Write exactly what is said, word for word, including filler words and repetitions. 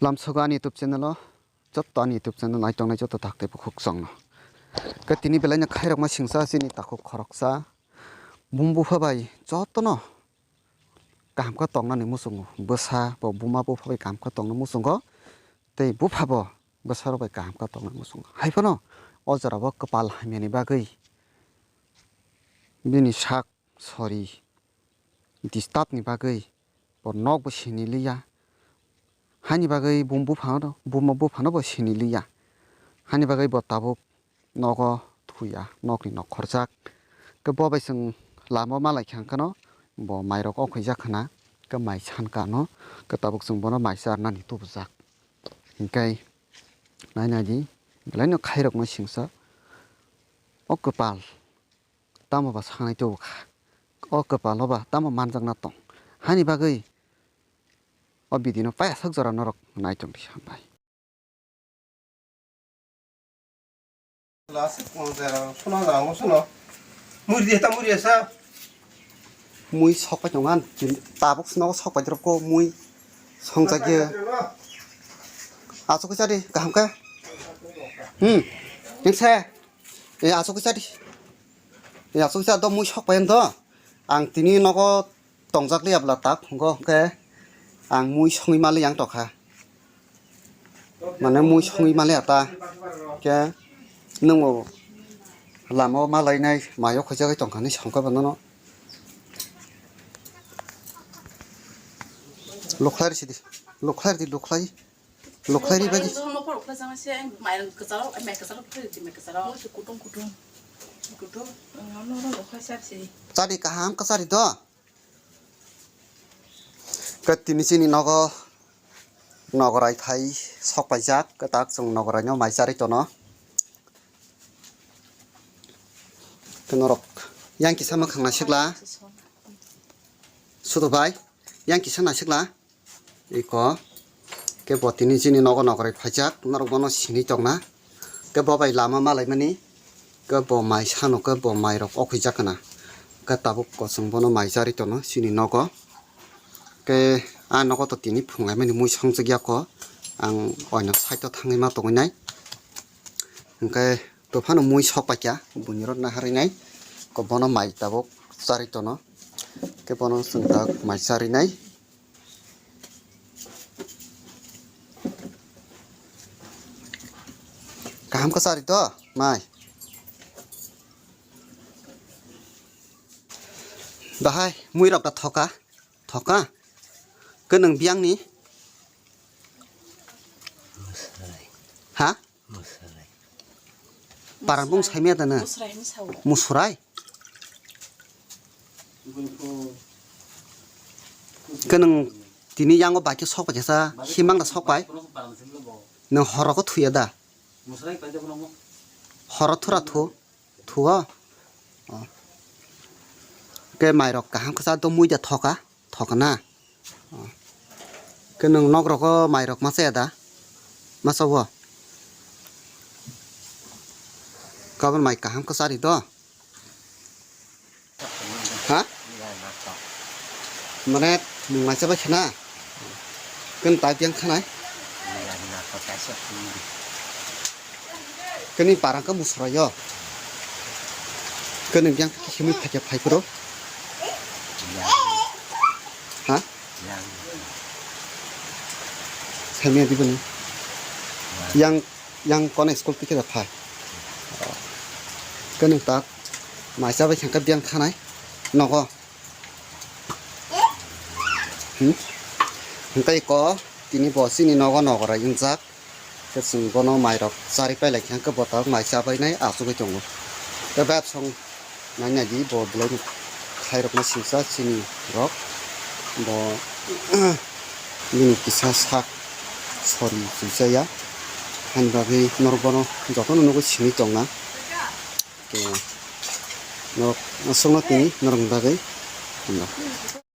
Lamsogo ani YouTube channel o, joto ani YouTube channel nai tongnai joto tak tei bukhuk chwngno. Khe tini belai no khairokma singsa chini takhuk khoroksa. Bum bupha bai jotono kaham khe tongnani muchungo. Bwsa bo buma bupha bai kaham khe tongna muchungo. Tei bupha bo bwsa rok bai kaham khe tongna muchungo. Hai phano o jora bo kwpal hamyani bagwi bini sak sori disturb ni bagwi bo nok bo sini liya. Hani bagwi bum buphano, buma buphano bo sini liya. Hani bagwi bo tabuk nogo thuya, nokni nok khorjak. Khe bo bai chwng lama o malai kha hwnkhe no bo mairok o khuijak khna, khe mai san kha no, khe tabuk chwng bono mai charnani tubujak. Hinkhe nai nai di, belai no khairokma singsa. O kwpal tamo ba sanai tubu kha. O kwpalo ba tamo manjakna tong. Hani bagwi o video no payasok jora norok nai tong di, hambai. Mui sok pai tongo, ang tabuk nogo sok pai rok ko mui songchak ye. Asuk kisa di kaham khe. Hmm. Ningse. E asuk kisa di. E asuk kisa do mui sok pai do. Ang tini nogo tongjak liya bwla tak phungo hwnkhe ang mui songwi mali yang tokha. Mane mui songwi mali ata khe nwng bo lama o malainai mai o khaijagwi tongkha hinwi songkha bo nono. Lukhlai rw sidi, lukhlai rw di, lukhlai, lukhlai rw bagwi. Chadi kaham khe chari do. Khe tini chini nogo nogorai phai sok paijak, khe tak chwng nogorai no mai charwi tono. Khe norok yang kisa mwkhang naisikla. Sudo bai, yang kisa naisikla. Iko, khe bo tini chini nogo nogorai phaijak, norok bono sini tongna. Khe bo bai lama malaimani, khe bo mai sano, khe bo mairok okhuijak khna. Khe tabuk kochwng bono mai charwi tono chini nogo. Khe a nogo to tini phungaimani mui songjak ya ko, ang oino side o thangwi ma tongwi nai. Hwnkhe to phano mui sok paikha, buini rok naharwi nai. Ko bono mai tabuk charwi tono. Khe bono chwng tak mai charwi nai. Kaham khe chari to mai. Bahai mui rok da thoka, thoka. Khe nwng biyang ni? Ha? Parang bung saimya da na? Musurai hinwi sao. Musurai? Khe nwng tini yango bai khe sok pai khe sa, himang da sok pai? Nwng horo khe thuya da? Horo thura thu? Thuo? Oh. Khe mairok kaham khe sa do mui da thoka? Thokna. Khe nwng nok rogo mai rok ma chaya da? Ma chawo? Kabon mai kaham khe chari do? Ha? Mane nwng mai chabai khana? Khe nwng tai biyang khanai? Khe nini parang khe Musurai o. Khe nwng yang khe himwi phaikhe phai phuru. Ha? Saimya di bini. Yang, yang kono school tikhe da phai. Khe nwng tak mai chabai khangkhe biyang khanai nogo. Hmm? Hwnkhe iko tini bo chini nogo nogorai wngjak. Khe chwng bono mairok charwi pailai kha, hwnkhe bo tabuk mai chabainai achugwi tongo. Tei bayapsong nai nai di, bo belai khairokma singsa chini rok. Bo bini kisa sak sori chuchaya. Hani bagwi norok bono jotono nugwi simi tongna. Khe norok aswkno tini norokni bagwi hamjak.